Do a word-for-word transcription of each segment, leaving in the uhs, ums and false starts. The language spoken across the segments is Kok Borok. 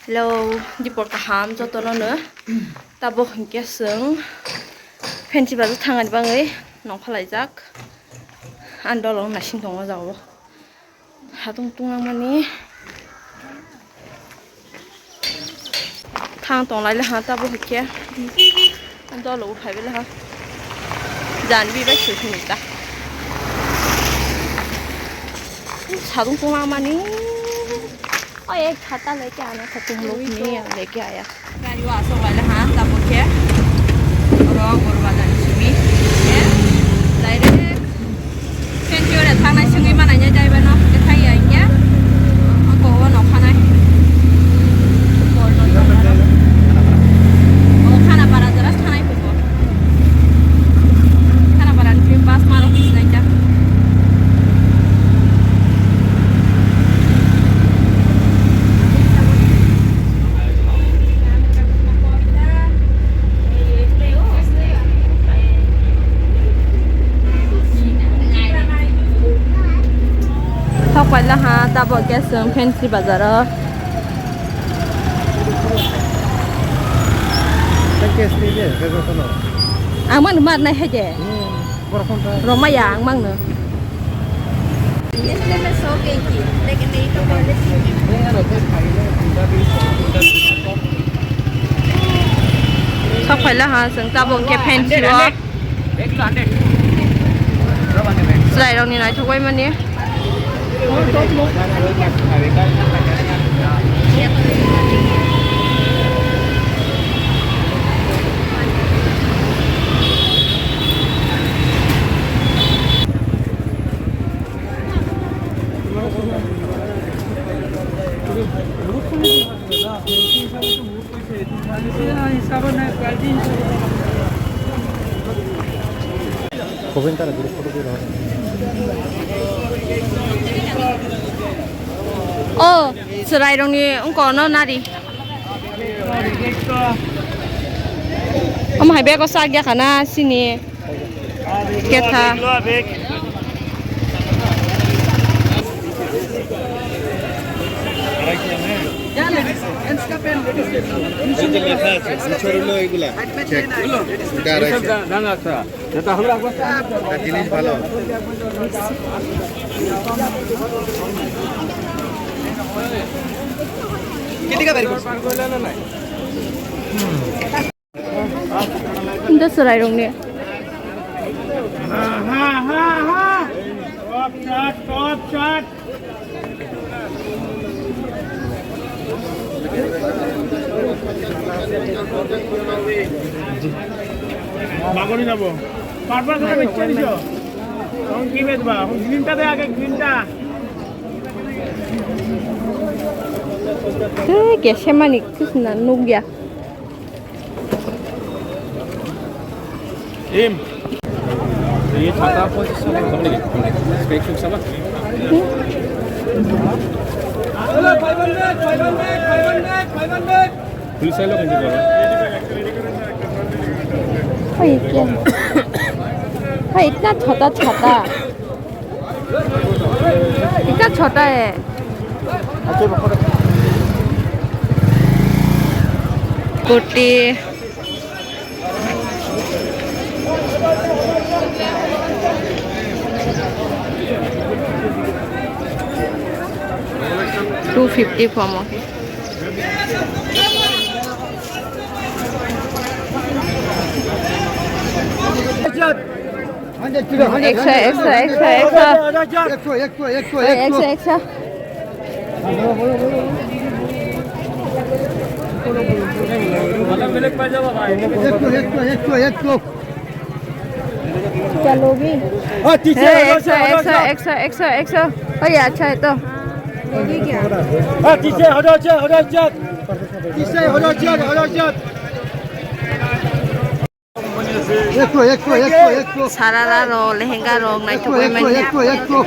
Hello, dipor kaham jotono no. Tabok hinkhe chwng Fancy bazar thangani bagwi nongkhor laijak. Ang dolong naising tongo jagao. Hatung tungmani. Thang tong lai le ha tabok hinkhe. Dolo bo phai bela ha. Janbi bai sui sui ta. Sadung tong mani. O ek khata leke ana khatung lok ni leke aya. Gari o asok lai le ha tabok khe. Oro Borbazar ni simi. Direct Century thangnai swngwi manainai jaiba no, kethai ya hinkhe. Ako o no khanai. O khana para jora thangnai phubo. Khana para ni bus maro kis nai ta. Thok paila ha, tabok khe chwng Fancy bazar o. Ang mano mar nai hai de. Romaya ang mangno. Sok phaila ha, chwng tabok khe Fancy o. Chwrairokni naithok bai mani. O, chwrairokni wngkha no nari. Omo hai bego sak ya khana sini. Ketha. এই যে লেখা আছে, বছর হলো এগুলা। চেক। এটা আড়াইশো। এটা জিনিস ভালো। Nda chwrairokni. Top shot, top shot. Bagoni nabo. Purple color bechcha diso. Hong ki bedba? Hong green ta de age, green ta. Tei kesa mani kisna nukya. Im. Ini chata posisi sama, sama lagi. Kayak suk sama. Police ailo kan juga. Hai, kya? Hai, itna chota chota. Itna chota hai. Kurti. Two fifty promo. Ekso, ekso, ekso, ekso. Ekso, ekso, ekso. Ekso, ekso, ekso, ekso. क्या लोगी? हाँ, पीछे ए, हटो, एक सौ, पीछे एक सौ, हटो, एक सौ, एक सौ, एक सौ। ओ, ये अच्छा है तो। हाँ, पीछे हटो, पीछे हटो, पीछे। पीछे हटो, पीछे हटो, पीछे। एक सौ, एक सौ, एक सौ, एक सौ। Sarara rok, lehenga rok, naithok ekso, ekso, ekso.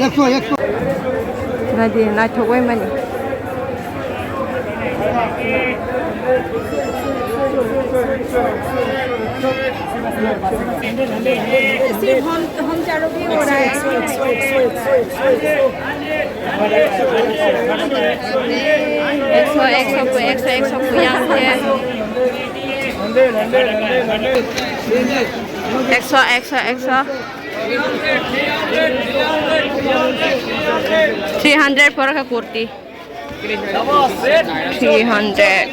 Ekso, ekso. Naidi, naithok bai mani. सिर्फ हम, हम चारों भी हो रहा है। Ekso, ekso, ekso, ekso, ekso, yang je. Ekso, ekso, ekso. Three hundred pora ka kurti. Three hundred.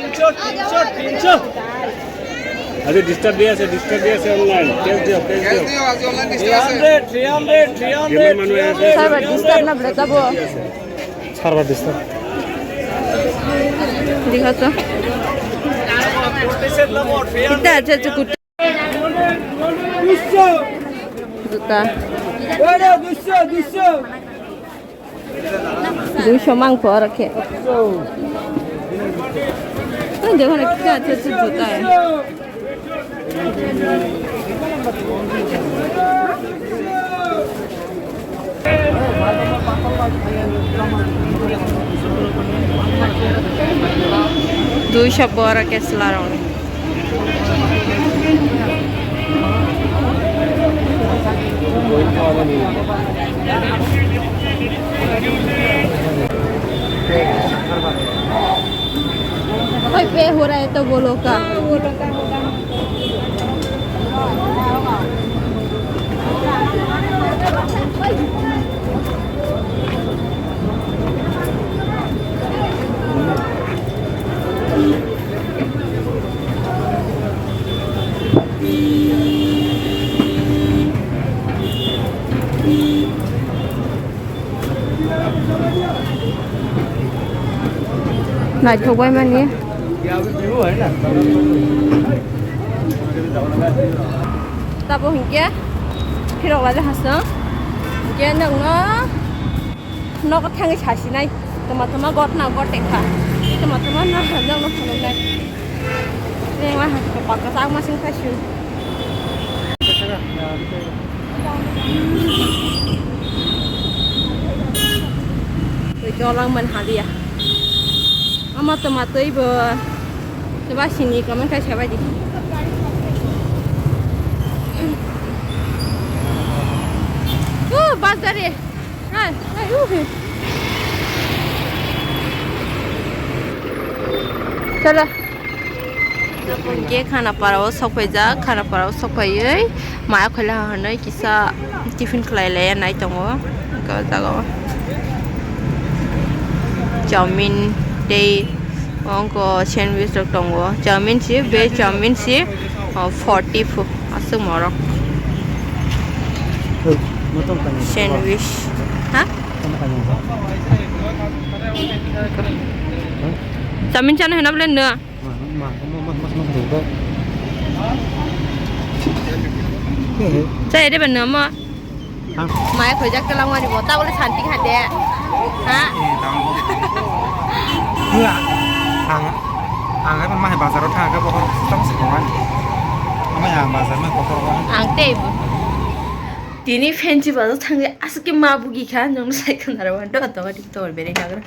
আরে ডিস্টার্ব দিয়া আছে, ডিস্টার্ব দিয়া আছে অনলাইন। ক্যাশ দিও, ক্যাশ দিও। Three hundred, three hundred, three hundred, গেমের মানুষ আছে। Server disturb na bole tabo. Server disturb. Dikha to. Kitta acha chukut. Juta. Duisho mang pho aro khe. Ang de hone kya chu chu juta ya. Duisho pho aro khe chwla rok ni. Koi pe ho raha hai to bolo ka. Naithok bai mani. Tabo hinkhe phirok laijak hasong. Hinkhe nokno nogo thangwi sasinai. Tama tama gotna gote kha. Tama tama na nokno phunuknai. Nengla hakhe pakka chakma sing phaisu. Twi dolang man haliya. Ama tama twi bo. Twi ba sini comment khai sabai di. Oh, bus gari. Hai, hai, uh. Chalo. Hwnkhe Khanapara o sokphaijak, Khanapara o sokphaiwi maya khoila hinwi kisa tiffin khlai laiya nai tongo o jaga o. Chowmin tei ongko sandwich rok tongo. Chowmin si, veg chowmin si, o, forty phu-, aswk morok. Sandwich. Ha? Chowmin chana hino bole no. Chai de ben no mo. Mai khoijak kelang wari bo ta bole santi kha de. Ha? Ang, ang ai mai bazar o thang khe bohor tamo se kong ani. Amai ang bazar mai kotor o. Ang tei bo. Tini fancy bazar thangwi aswk khe ma bugi kha, nwng sai khna rw to to to berai nagra.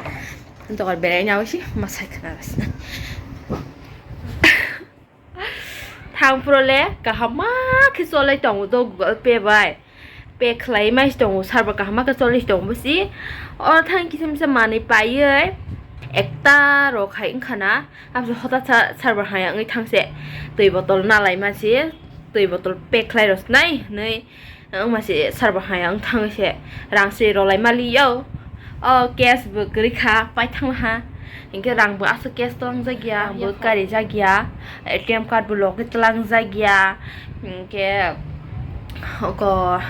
Dokar berai na si masai khna gasna. Thang pro le kaham ma khe cholai tongo do Google Pay bai. Pay khlai mai tongo, server kaham ma khe cholai tongo si. O thang kisa misa manwi paiwi ekta rok hai wngkha na. Abo hota sa server hai wngwi thang se twi botol nalai ma si. Twi botol pay khlai rw sinai hinwi. Wng ma se sar bo hai ang thang se rang se rolai mali yo. O cash bo kwrwi kha, pai thang ha. Hinkhe rang bo aswk cash twlang jak ya, rang bo kari jak ya. A T M card bo logi twlang jak ya. Hinkhe oko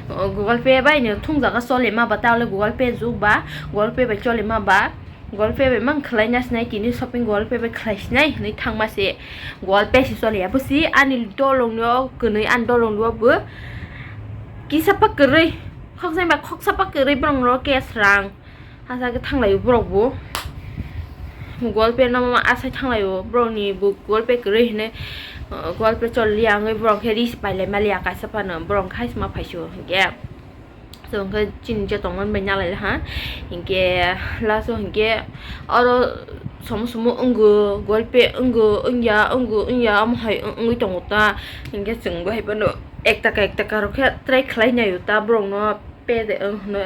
Google Pay bai no thung jaga chole ma ba, ta le Google Pay juk ba, Google Pay bai chole ma ba. Google Pay bai mang khlai na sinai, tini shopping Google Pay bai khlai sinai hinwi thangma se Google Pay se choli ya. Busi ani dolong no kwnwi, ani dolong no bo kisa pa kwrwi, khoksa ba khoksa pa kwrwi borok no cash rang hasa khe thanglai borok bo. Google Pay no ma asai thanglai o borok ni bo Google Pay kwrwi hinwi, uh, Google Pay choli ya wngwi borok khe ris pai lai mali ya kaisa phano borok khai se ma phai se o hinkhe. So, hwnkhe chini je tongmani bai nalai ha. Hinkhe last o hinkhe oro Somo somo wngo, Google Pay wngo, wngya, wngo, wngya, omo hai wng-, wngwi tongo ta. Hinkhe chwng bo hai phano ek taka, ek taka rok khe try khlai naio ta borokno pay de wng hwnwi.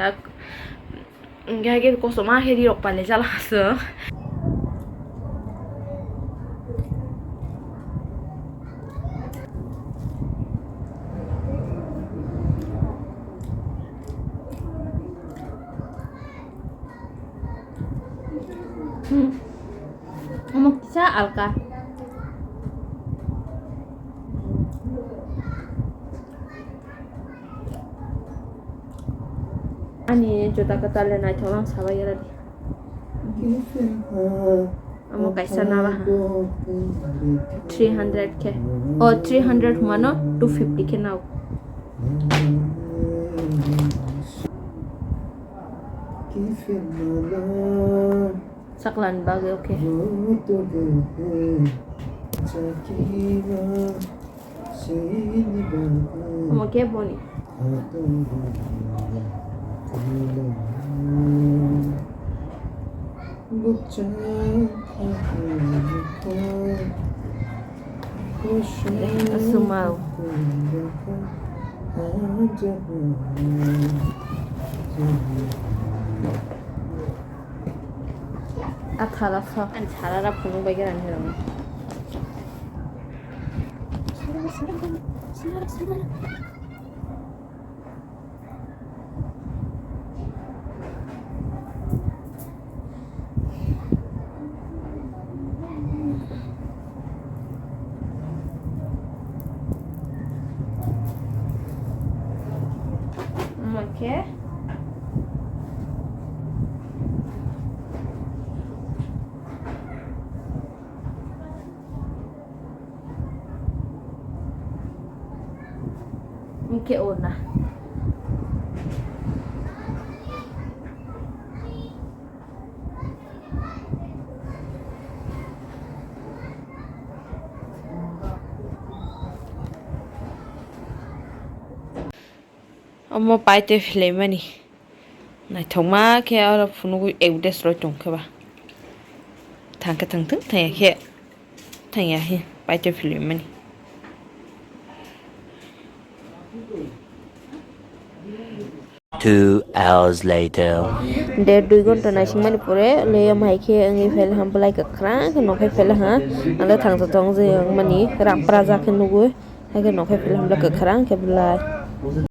Hinkhe hai khe kosom ma khe rirok pailai jala aswk. Hmm. Omo kisa alka. Ani juta kwtal le naithok ang sabai gra di. Omo kaisa naba ha. Three hundred khe. Oh, three hundred humano two fifty khe nao. Saklan bagwi, okay. Omo khe boni. Asumao. Athala sa. Ani sara ra phunuk bai gra ni rang. Omo khe. Hwnkhe o na. Omo paitwi philaimani. Naithokma khe oro phunugwi advertise rwui tongkhe ba. Thangkhe thangthok, thangya khe thangya he paitwi philaimani. Two hours later. Der dui ghonta naisingmani pore le omo hai khe wngwi phailakha, bwlai kwkhwrang khe nokhe phailakha. Ando thangsa thong je wngmani rang prajak khe nugwi, haikhe nokhe phailakha bwlai kwkhwrang khe bwlai.